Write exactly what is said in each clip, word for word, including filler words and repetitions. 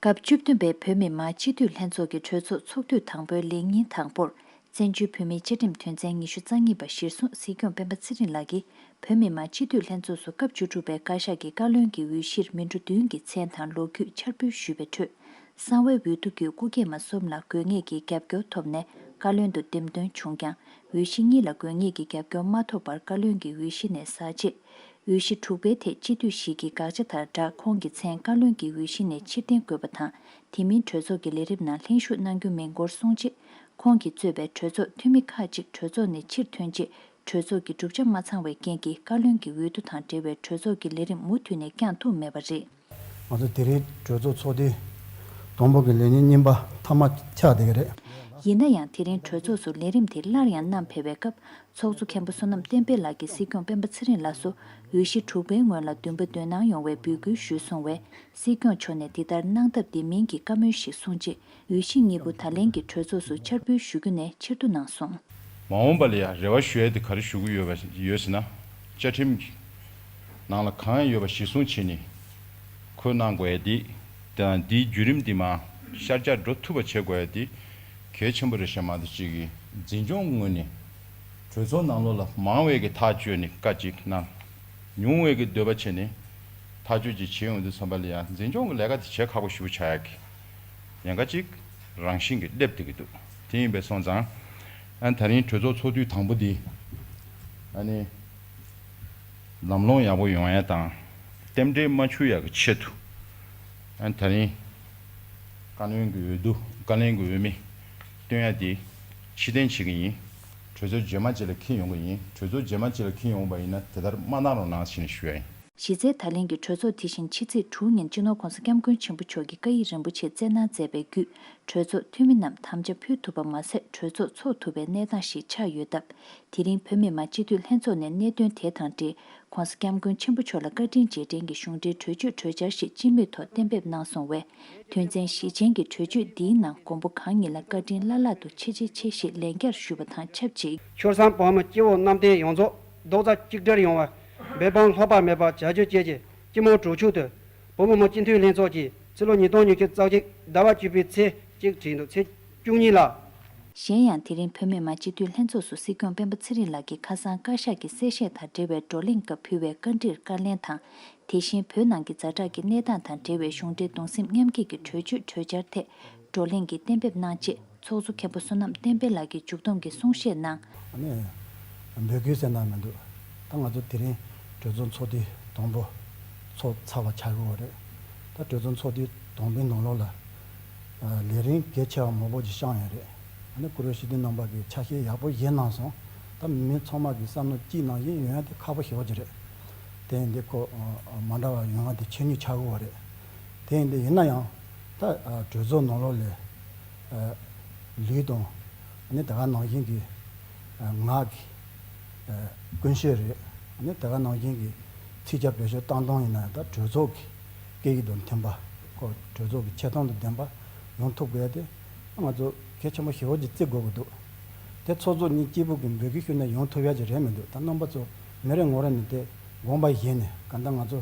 སྐབས་བཅུ་བདུན་པའི་བོད་མི་མང་སྤྱི་འཐུས་ལྷན་ཚོགས་ཀྱི་གྲོས་ཚོགས་ཚོགས་དུས་དང་པོའི་ལས་ཉིན་དང་པོར། བཙན་བྱོལ་བོད་མིའི་བཅའ་ཁྲིམས་དོན་ཚན་ཉི་ཤུ་རྩ་གཉིས་པ་གཞིར་བཟུང་སྲིད་སྐྱོང་སྤེན་པ་ཚེ་རིང་ལགས་ཀྱིས་བོད་མི་མང་སྤྱི་འཐུས་ལྷན་ཚོགས་སུ་སྐབས་བཅུ་དྲུག་པའི་བཀའ་ཤག་གི་བཀའ་བློན་གྱི་འོས་གཞིར་མི་འགྲོ་བདུན་གྱི་མཚན་དང་ལོ་རྒྱུས་འཆར་འབུལ་ཞུས་པའི་ཁྲོད། གསང་བའི་འོས་བསྡུ་བརྒྱུད་སྐུ་སྐྱེས་མ་གསུམ་ལ་དགོས་ངེས་ཀྱི་རྒྱབ་སྐྱོར་ཐོབ་ནས་བཀའ་བློན་དུ་འདེམས་ཐོན་བྱུང་ཀྱང་། འོས་གཞི་གཉིས་ལ་དགོས་ངེས་ཀྱི་རྒྱབ་སྐྱོར་མ་ཐོབ་པར་བཀའ་བློན་གྱི་འོས་གཞི་ནས་ཟག་རྗེས། འོས་གཞི་དྲུག་པའི་ཐད་སྤྱི་འཐུས་ཤིག་གི་དགག་བྱ་དང་སྦྲགས་ཁོང་གི་མཚན་བཀའ་བློན་གྱི་འོས་གཞི་ནས་ཕྱིར་འཐེན་དགོས་པ་དང་། དེ་མིན་གྲོས་ཚོགས་ཀྱི་ལས་རིམ་ནང་ལྷན་ཞུགས་གནང་རྒྱུ་མིན་སྐོར་གསུངས་རྗེས། ཁོང་གིས་གཙོས་པའི་གྲོས་ཚོགས་འཐུས་མི་ཁག་ཅིག་གྲོས་ཚོགས་ནས་ཕྱིར་ཐོན་རྗེས། གྲོས་ཚོགས་ཀྱི་གྲུབ་ཆ་མ་ཚང་བའི་རྐྱེན་གྱིས་བཀའ་བློན་གྱི་འོས་བསྡུ་དང་འབྲེལ་བའི་གྲོས་ཚོགས་ཀྱི་ལས་རིམ་མུ་མཐུད་ནས་བསྐྱངས་ཐུབ་མེད་པ་རེད། ང་ཚོ་དེ་རིང་གྲོས་ཚོགས་ཚོགས་དུས་དང་པོ་གི་ལས་ཉིན་གཉིས་པ་མཐའ་མ་ཆགས་བསྡད་ཀྱི་རེད། ཡིན་ན་ཡང་དེ་རིང་གྲོས་ཚོགས་སུ་ལས་རིམ་དེ་སླར་ཡང་བསྣམས་ཕེབས་པའི་སྐབས། ཚོགས་གཙོ་མཁན་པོ་བསོད་ནམས་བསྟན་འཕེལ་ལགས་ཀྱིས་སྲིད་སྐྱོང་སྤེན་པ་ཚེ་རིང་ལགས་སུ་འོས་གཞི་དྲུག་པའི་སྔོན་ལ་འདུན་པ་འདོན་གནང་ཡོང་བའི་འབོད་སྐུལ་ཞུས་སོང་བས། སྲིད་སྐྱོང་མཆོག་ནས་འདི་ལྟར་གནང་ཐབས་འདི་མིན་གྱི་བཀའ་མོལ་ཞིག་གསུངས་རྗེས། འོས་གཞི་གཉིས་པོ་ད་ལན་གྱི་གྲོས་ཚོགས་སུ་འཆར་འབུལ་ཞུ་རྒྱུ་ནས་ཕྱིར་བསྡུ་གནང་སོང་། མ་འོངས་པ་ལ་ཡང་རེ་བ་ཞུ་ཡ་དེ་ག་རེ་ཞུ་གི་ཡོད་པ་ཡོད་ཟེར་ན། བཅའ་ཁྲིམས་ཀྱི་ནང་ལ་གང་ཡོད་པ་གཞིར་བཟུང་བྱས་ནས་འཁོད་གནང་དགོས་ཡ་དེ་དང་། འདིའི་བརྒྱུད་རིམ་འདི་མར་ཤར་རྒྱག་འགྲོ་ཐུབ་པ་བྱེད་དགོས་ཡ་དེ་གལ་ཆེན་པོ་རེད་ཤག་མ་གཏོགས་ཅིག་གིས་འཛིན་སྐྱོང་གི་ངོས་ནས་གྲོས་ཚོགས་ནང་ལོགས་ལ་མང་བས་ཀྱི་ཐག་གཅོད་ནས་བཀའ་གཅིག་གནང་། ཉུང་བས་ཀྱི་འདོད་པ་བྱས་ནས་ཐག་གཅོད་ཅིག་བྱེད་ཡོང་དུས་ཙམ་པ་ལ་ཡང་འཛིན་སྐྱོང་གི་ལས་ཀ་དེ་བྱེད་ཁག་པོ་ཞེ་པོ་ཆགས་ཡག་གི་ཉེན་ཁ་ཅིག་རང་བཞིན་གྱིས་སླེབས་བསྡད་ཀྱི་འདུག་དེ་ཡིན་པས་སོང་ཙང་། ཨ་ནི་ད་རིང་གྲོས་ཚོགས་ཚོགས་དུས་དང་པོ་འདི་ཨ་ནི་ལམ་ལྷོང་ཡག་པོ་ཡོང་ཡ་དང་། རྟེན་འབྲེལ་མ་འཆུག་ཡག་གི་ཆེད་དུ། ཨ་ནི་ད་རིང་བཀའ་བློན་གྱི་འོས་བསྡུ། བཀའ་བློན་གྱི་འོས་མི་བཏོན་ཡ་དེ་ཕྱིར་འཐེན་བྱེད་ཀྱི་ཡིན། གྲོས་ཚོགས་རྗེས་མ་ཅིག་ལ་འཁྱེར་ཡོང་གི་ཡིན། གྲོས་ཚོགས་རྗེས་མ་ཅིག་ལ་འཁྱེར་ཡོང་བ་ཡིན་ན་དེ་ལྟར་མ་གནང་རོགས་གནང་ཞེས་ནས་ཞུ་ཡ་ཡིན། གཞི་རྩའི་ད་ལན་གྱི་གྲོས་ཚོགས་དེ་བཞིན་ཕྱི་ཚེས་དྲུག་ཉིན་སྤྱི་ནོར་༸གོང་ས་༸སྐྱབས་མགོན་ཆེན་པོ་མཆོག་གིས་བཀའ་ཡིག་རིན་པོ་ཆེ་བསྩལ་གནང་མཛད་པའི་བརྒྱུད། གྲོས་ཚོགས་འཐུས་མི་རྣམས་དམ་བཅའ་ཕུལ་ཐུབ་པ་མ་ཟད། གྲོས་ཚོགས་འཚོགས་ཐུབ་པའི་གནས་སྟངས་ཤིག་ཆགས་ཡོད་སྟབས། དེ་རིང་བོད་མི་མང་སྤྱི་འཐུས་ལྷན་ཚོགས་ནས་གནད་དོན་དེ་དང་འབྲེལ།༸གོང་ས་༸སྐྱབས་མགོན་ཆེན་པོ་མཆོག་ལ་བཀའ་དྲིན་རྗེས་དྲན་གྱི་གཞུང་འབྲེལ་གྲོས་ཆོད་གྲོས་འཆར་ཞིག་སྤྱི་མོས་ཐོག་གཏན་འབེབས་གནང་སོང་བས། དོན་ཚན་བཞི་ཅན་གྱི་གྲོས་ཆོད་འདིའི་ནང་མགོན་པོ་གང་ཉིད་ལ་བཀའ་དྲིན་བླ་ལྷག་ཏུ་ཆེ་ཆེ་ཆེ་ཞེས་ལན་བརྒྱར་ཞུས་པ་དང་ཆབས་ཅིག་ཆོལ་གསུམ་བོད་མི་སྤྱི་བོ་གནམ་བསྟན་ཡོངས་རྫོགས་རྡོག་རྩ་གཅིག་སྒྲིལ་ཡོང་བར་འབད་འབུངས་ལྷོད་པ་མེད་པར་བྱ་རྒྱུ་བཅས་ཀྱི་སྤྱི་མོས་གྲོས་ཆོད་དུ། བོད་མི་མང་སྤྱི་འཐུས་ལྷན་ཚོགས་ཀྱིས་ཕྱི་ལོ་ཉིས་སྟོང་ཉི་ཤུ་རྩ་གཅིག་ཟླ་བ་བཅུ་པའི་ཚེས་གཅིག་བྲིས་འདུག་ཚེས་བཅུ་གཉིས་ལ། གཞན་ཡང་། དེ་རིང་བོད་མི་མང་སྤྱི་འཐུས་ལྷན་ཚོགས་སུ་སྲིད་སྐྱོང་སྤེན་པ་ཚེ་རིང་ལགས་ཀྱིས་ཁ་སང་བཀའ་ཤག་གི་གསལ་བཤད་དང་འབྲེལ་བའི་བགྲོ་གླེང་སྐབས་ཕུལ་བའི་བཀའ་འདྲིར་བཀའ་ལན་དང་། དེ་བཞིན་བོད་ནང་གི་ཛ་དྲག་གི་གནས་སྟངས་དང་འབྲེལ་བའི་གཞུང་འབྲེལ་གདུང་སེམས་མཉམ་སྐྱེད་ཀྱི་གྲོས་ཆོད་གྲོས་འཆར་ཐད་བགྲོ་གླེང་གིས་གཏན་འབེབས་གནང་རྗེས། ཚོགས་གཙོ་མཁན་པོ་བསོད་ནམས་བསྟན་འཕེལ་ལགས་ཀྱིས་མཇུག་བསྡོམས་ཀྱི་གསུང་བཤད་གནང་། ཨ་ནི། འབོད་སྐུལ་ཟེར་ན་མི་འདུག་ད་ང་ཚོ་དེ་རིང་གྲོས་ཚོགས་ཚོགས་དུས་དང་པོ་ཚོགས་ཚར་བ་ཆགས་ཀྱི་ཡོད་རེད། ད་གྲོས་ཚོགས་ཚོགས་དུས་དང་པོའི་ནང་ལོགས་ལ། ལས་རིམ་གལ་ཆེ་བ་མང་པོ་ཅིག་བཤམས་ཡོད་རེད། ཨ་ནི་བཀུར་འོས་སྤྱི་འཐུས་རྣམ་པ་གིས་ཆ་ཤས་ཡག་པོ་བཞེས་གནང་སོང་། ད་མི་ཚང་མ་གི་བསམ་བློ་གཅིག་ནང་བཞིན་ཡོང་ཡ་དེ་ཁག་པོ་ཞེ་པོ་ཅིག་རེད། དེ་ཡིན་དུས་ཁོ་མ་འདྲ་བ་ཡོང་ཡ་དེ་ཆེ་ཉུང་ཆགས་ཀྱི་ཡོད་རེད། དེ་ཡིན་དུས་ཡིན་ན་ཡང་ད་གྲོས་ཚོགས་ནང་ལོགས་ལ་ལུས་དང་། ཨ་ནི་དེ་ག་ནང་བཞིན་གྱི་ངག་གི་ཀུན་སྤྱོད་རེད། ཨ་ནི་དེ་ག་ནང་བཞིན་གྱི་ཚིག་བརྒྱ་བེད་སྤྱོད་བཏང་སྟངས་ཡིན་ན་ཡང་ད་གྲོས་ཚོགས་ཀྱི་སྐད་ཡིག་དང་མཐུན་པ། ཁོ་གྲོས་ཚོགས་ཀྱི་ཆེ་མཐོང་དང་ལྡན་པ་ཡོང་ཐུབ་དགོས་ཡ་དེ་ང་ཚོ་གལ་ཆེན་པོ་ཞེ་པོ་ཅིག་བརྩི་དགོས་ཀྱི་འདུག་དེ་ཚོགས་གཙོ་གཉིས་གཅིག་པུ་གི་འབོད་སྐུལ་ཞུས་ནས་ཡོང་ཐུབ་ཡ་ཅིག་རེད་མི་འདུག་ད་རྣམ་པ་ཚོ་མི་རེ་ངོ་རེ་ནས་དེ་དགོངས་པ་བཞེས་ནས་གང་ལྟར་ང་ཚོ་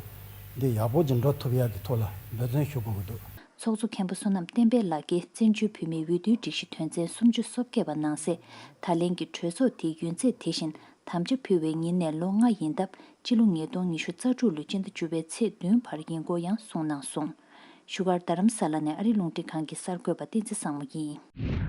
འདི་ཡག་པོ་ཅིག་འགྲོ་ཐུབ་ཡ་གི་ཐོག་ལ་འབད་བརྩོན་ཞུ་དགོས་ཀྱི་འདུག་ཚོགས་གཙོ་མཁན་པོ་བསོད་ནམས་བསྟན་འཕེལ་ལགས་ཀྱིས་བཙན་བྱོལ་བོད་མིའི་འོས་བསྡུའི་སྒྲིག་གཞི་དོན་ཚན་སུམ་ཅུ་སོ་བརྒྱད་པ་ནང་གསལ། ད་ལན་གྱི་གྲོས་ཚོགས་དེའི་ཡུན་ཚད་དེ་བཞིན་དམ་བཅའ་ཕུལ་བའི་ཉིན་ནས་ལོ་ལྔ་ཡིན་སྟབས། སྤྱི་ལོ་ཉིས་སྟོང་ཉི་ཤུ་རྩ་དྲུག་ལོའི་སྤྱི་ཟླ་བཅུ་པའི་ཚེས་བདུན་བར་ཡིན་སྐོར་ཡང་གསུངས་གནང་སོང་། བཞུགས་སྒར་རྡ་རམ་ས་ལ་ནས་ཨ་རི་རླུང་འཕྲིན་ཁང་གི་གསར་འགོད་པ་བསྟན་འཛིན་བཟང་མོ་ཡིན།